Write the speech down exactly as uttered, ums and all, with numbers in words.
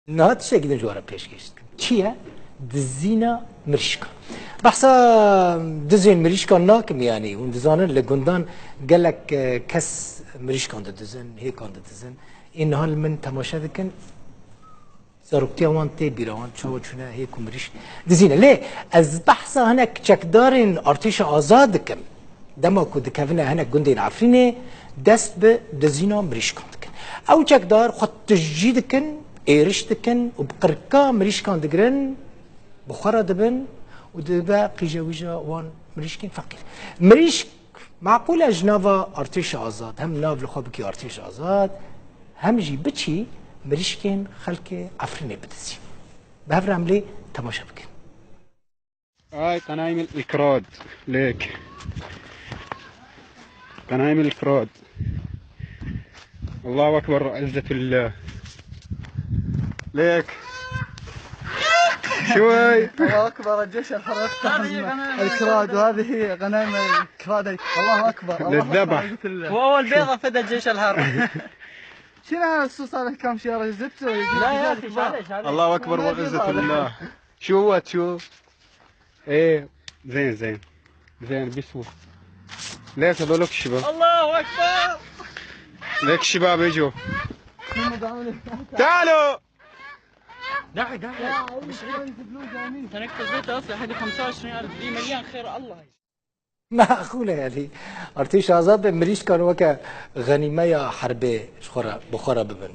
Niha tiştekî din ji we re pêşkêş dikim. Çi ye? Dizîna mirîşkan. Behsa dizên mirîşkan nakim, yanî hûn dizanin li gundan gelek, e, kes mirîşkan didizin, hêkan didizin. Ê niha li min temaşe dikin, zaroktiya wan tê bîra wan, çawa çûne hêk û mirîşk dizîne. Lê ez behsa hinek çekdarên Artêşa Azad dikim. Dema ku dikevine hinek gundên Efrînê, dest bi dizîna mirîşkan dikin. Ew çekdar xwe tijî dikin, êriş dikin û bi qirka mirîşkan digirin, bi xwe re dibin û dibe qîje wîja wan mirîşkên feqîr. Mirîşk, meqûl e ji nava Artêşa Azad, hem nav li xwe bikî Artêşa Azad, hem jî biçî mirîşkên xelkê Efrînê bidizî. Bi hev re em lê temaşe bikin. هاي قنايم الإكراد. ليك. قنايم الإكراد. الله أكبر وعزة الله. ليك. شوي. الله أكبر، الجيش الحر يفتح الكراد، وهذه هي غنايم الكراد. الله أكبر، الله أكبر، للذبح. وعزة الله. وأول بيضة فدى الجيش الحر. شنو هذا الصوص هذا كام شيارة زبت؟ لا يا أخي، شالي، شالي. الله أكبر وعزة الله. شو هو، شو؟ ايه، زين، زين. زين، بيسوى. ليش هذول الشباب؟ الله أكبر. ليك الشباب يجوا. تعالوا. داعي، داعي. تنكت الزيت أصلي حدي خمسة وعشرين ألف، دي مليان خير الله. Meqûl e, yanî Artêşa Azad be mirîşkan weke xenîmeya herbê ji xwe re, bi xwe re bibin.